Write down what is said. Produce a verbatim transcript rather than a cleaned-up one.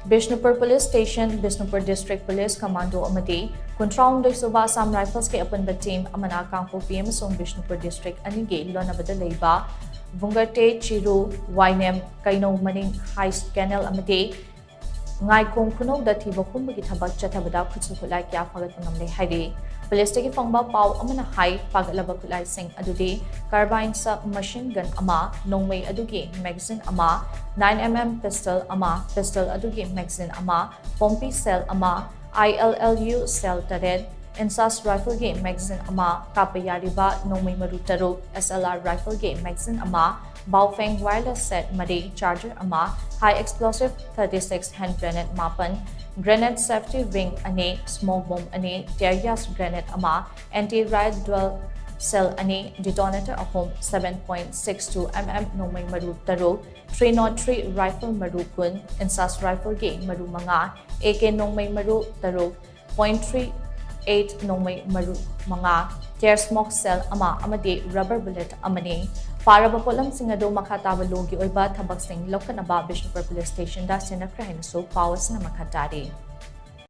Bishnupur police station, Bishnupur district police commando ꯑꯃꯗꯤ ꯀꯨꯟꯊ꯭ꯔꯥ ꯍꯨꯝꯗꯣꯏ ꯁꯨꯕ ꯑꯁꯥꯝ ꯔꯥꯏꯐꯜꯁꯀꯤ ꯑꯄꯨꯟꯕ ꯇꯤꯝ ꯑꯃꯅ ꯀꯥꯡꯄꯣꯛꯄꯤ ꯑꯃꯁꯨꯡ ꯕꯤꯁꯅꯨꯄꯨꯔ ꯗꯤꯁꯇ꯭ꯔꯤꯛ ꯑꯅꯤꯒꯤ ꯂꯣꯟꯅꯕꯗ ꯂꯩꯕ ꯚꯨꯡꯒꯔꯇꯦ, ꯆꯤꯔꯨ, ꯋꯥꯏꯅꯦꯝ, ꯀꯩꯅꯧ ꯃꯅꯤꯡ ꯍꯥꯏ ꯀꯦꯅꯦꯜ ꯑꯃꯗꯤ ꯉꯥꯏꯈꯣꯡ ꯈꯨꯅꯧꯗ ꯊꯤꯕ ꯍꯨꯝꯕꯒꯤ ꯊꯕꯛ ꯆꯠꯊꯕꯗ ꯈꯨꯠꯁꯨ ꯈꯨꯠꯂꯥꯏ ꯀꯌꯥ ꯐꯥꯒꯠꯄ ꯉꯝꯂꯦ ꯍꯥꯏꯔꯤ꯫ ꯄꯨꯂꯤꯁꯇꯒꯤ ꯐꯪꯕ ꯄꯥꯎ ꯑꯃꯅ ꯍꯥꯏ, ꯐꯥꯒꯠꯂꯕ ꯈꯨꯠꯂꯥꯏꯁꯤꯡ ꯑꯗꯨꯗꯤ carbine sub machine gun ꯑꯃ, ꯅꯣꯡꯃꯩ ꯑꯗꯨꯒꯤ magazine ꯑꯃ, nine M M pistol ꯑꯃ, pistol ꯑꯗꯨꯒꯤ magazine ꯑꯃ, ꯄꯣꯝꯄꯤ shell ꯑꯃ, I L L U shell ꯇꯔꯦꯠ, INSAS rifleꯒꯤ magazine ꯑꯃ, ꯀꯥꯞꯄ ꯌꯥꯔꯤꯕ ꯅꯣꯡꯃꯩ ꯃꯔꯨ ꯇꯔꯨꯛ, S L R rifleꯒꯤ magazine ꯑꯃ, Baofeng wireless set ꯃꯔꯤ, charger ꯑꯃ, high explosive thirty six hand grenade ꯃꯥꯄꯟ, grenade safety ring ꯑꯅꯤ, smoke bomb ꯑꯅꯤ, tear gas grenade ꯑꯃ, anti riot dual shell ꯑꯅꯤ, detonator ꯑꯍꯨꯝ, seven point six two M M ꯅꯣꯡꯃꯩ ꯃꯔꯨ ꯇꯔꯨꯛ, three nought three rifle ꯃꯔꯨ ꯀꯨꯟ, INSAS rifleꯒꯤ ꯃꯔꯨ ꯃꯉꯥ, A K ꯅꯣꯡꯃꯩ ꯃꯔꯨ ꯇꯔꯨꯛ, point three eight ꯅꯣꯡꯃꯩ ꯃꯔꯨ ꯃꯉꯥ, tear smoke shell ꯑꯃ ꯑꯃꯗꯤ rubber bullet ꯑꯃꯅꯤ꯫ ꯐꯥꯔꯕ ꯄꯣꯠꯂꯝꯁꯤꯡ ꯑꯗꯨ ꯃꯈꯥ ꯇꯥꯕ ꯂꯣꯒꯤ ꯑꯣꯏꯕ ꯊꯕꯛꯁꯤꯡ ꯂꯧꯈꯠꯅꯕ ꯕꯤꯁꯅꯨꯄꯨꯔ ꯄꯨꯂꯤꯁ ꯁ꯭ꯇꯦꯁꯟꯗ ꯁꯤꯟꯅꯈ꯭ꯔꯦ ꯍꯥꯏꯅꯁꯨ ꯄꯥꯎ ꯑꯁꯤꯅ ꯃꯈꯥ ꯇꯥꯔꯤ꯫